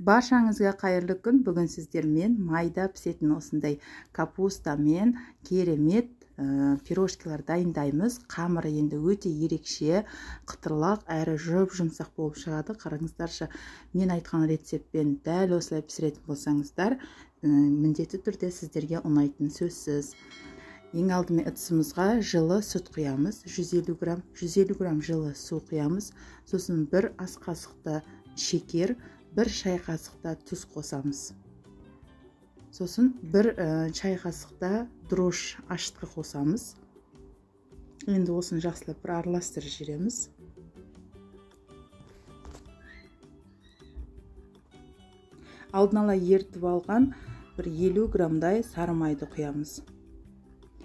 Баршаңызға қайырлы күн. Бүгін сіздермен майда пісетін осындай капустамен керемет пирожкилар дайындаймыз. Қамыры енді өте ерекше, қытырлақ әрі жұп-жұмсақ болып шығады. Қараңыздаршы, мен айтқан рецептпен дәл осылай пісіретін болсаңыздар, міндетті түрде сіздерге ұнайтын сөзсіз. Ең алдымен ыдысымызға жылы сүт құямыз, 150 грамм, 150 грамм жылы су құямыз. Сосын бір ас қасықта шекер, бір шай қасықта тұз қосамыз. Сосын бір шай қасықта дрожж ашытқы қосамыз. Енді осыны жақсылап бір араластырып жібереміз. Алдын ала ерітіп алған бір 50 граммдай сары майды құямыз.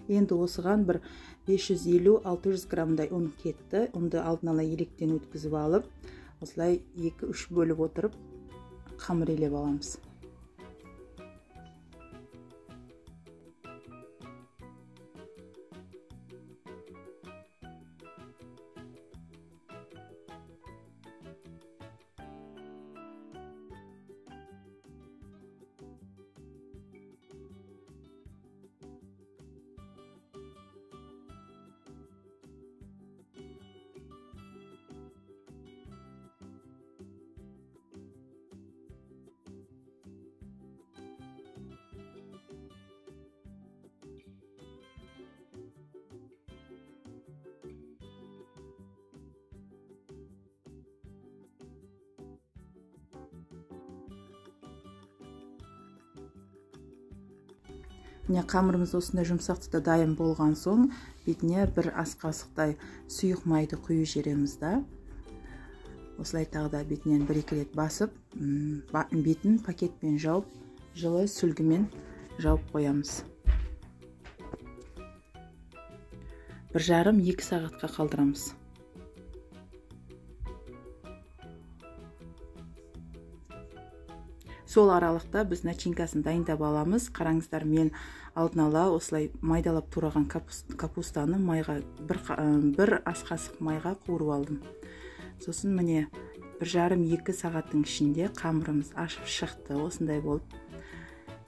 Енді осыған бір 550-600 граммдай ұн кетті. Ұнды алдын ала електен өткізіп алып, осылай 2-3 бөліп отырып қамыр елеп аламыз. Міне, қамырымыз осындай жұмсақтықта дайын болған соң, бетіне бір ас қасықтай сұйық майды құйып жібереміз да. Осылай тағы да бетінен бір-екі рет басып, бетін пакетпен жауып, жылы сүлгімен жауып қоямыз. 1,5-2 сағатқа қалдырамыз. Сол аралықта біз начинкасын дайындап аламыз. Қараңыздар, мен алдын ала осылай майдалап тураған капустаны майға бір ас қасық майға қуырып алдым. Сосын міне 1,5-2 сағаттың ішінде қамырымыз ашып шықты, осындай болып.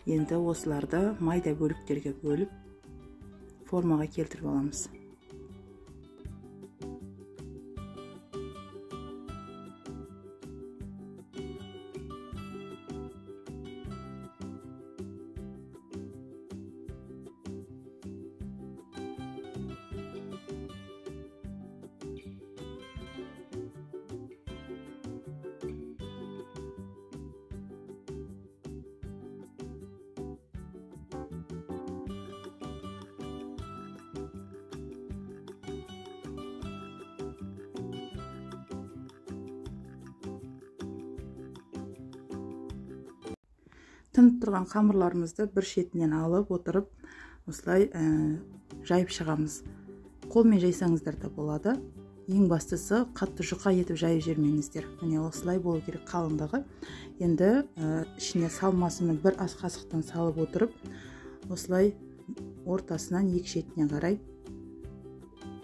Енді осыларды майда бөліктерге бөліп формаға келтіріп аламыз. Тынып тұрған қамырларымызды бір шетінен алып отырып, осылай жайып шығамыз. Қолмен жайсаңыздар да болады. Ең бастысы қатты жұқа етіп жайып жібермеңіздер. Міне осылай болу керек қалыңдығы. Енді ішіне салмасыны бір ас қасықтан салып отырып, осылай ортасынан екі шетіне қарай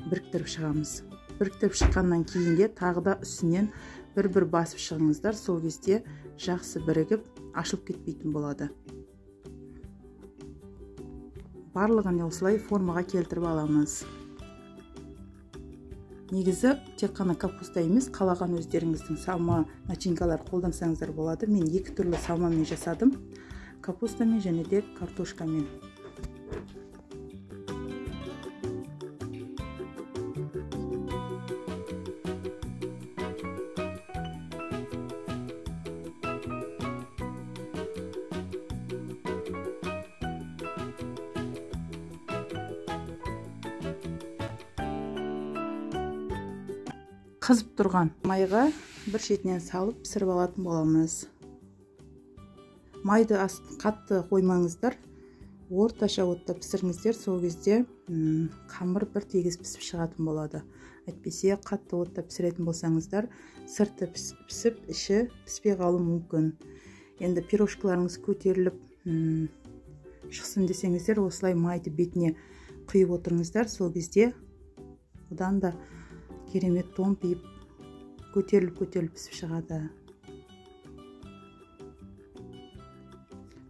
біріктіріп шығамыз. Біріктіріп шыққаннан кейін де тағы да үстінен бір-бір басып шығыңыздар. Сол кезде жақсы бірігіп ашылып кетпейтін болады. Барлығын осылай формаға келтіріп аламыз. Негізі тек қана капуста емес, қалаған өздеріңіздің салма начинкалар қолдансаңыздар болады. Мен екі түрлі салмамен жасадым. Капустамен және де картошкамен. Қызып тұрған майға бір шетінен салып пісіріп алатын боламыз. Майды қатты қоймаңыздар, орташа отта пісіріңіздер, сол кезде қамыр бір тегіс пісіп шығатын болады. Әйтпесе қатты отта пісіретін болсаңыздар, сырты пісіп, іші піспей қалуы мүмкін. Енді пирожкаларыңыз көтеріліп шықсын десеңіздер, осылай майды бетіне құйып отырыңыздар, сол кезде одан да керемет томпиып көтеріліп-көтеріліп пісіп шығады.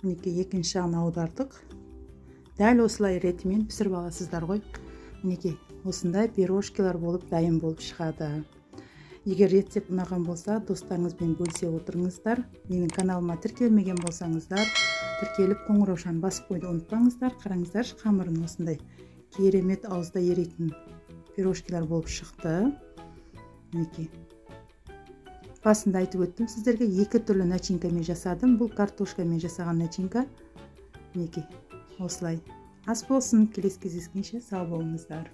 Мінекей, екінші жағын аудардық. Дәл осылай ретімен пісіріп аласыздар ғой. Мінекей, осындай пирожкилар болып дайын болып шығады. Егер рецепт ұнаған болса, достарыңызбен бөлісе отырыңыздар. Менің каналыма тіркелмеген болсаңыздар, тіркеліп, қоңыраушаны басып қоюды ұмытпаңыздар. Қараңыздаршы, қамырын, осындай керемет ауызда еритін пирожкилар болып шықты. Мінекей, басында айтып өттім сіздерге, екі түрлі начинкамен жасадым. Бұл картошкамен жасаған начинка. Мінекей, осылай. Ас болсын! Келесі кездескенше сау болыңыздар!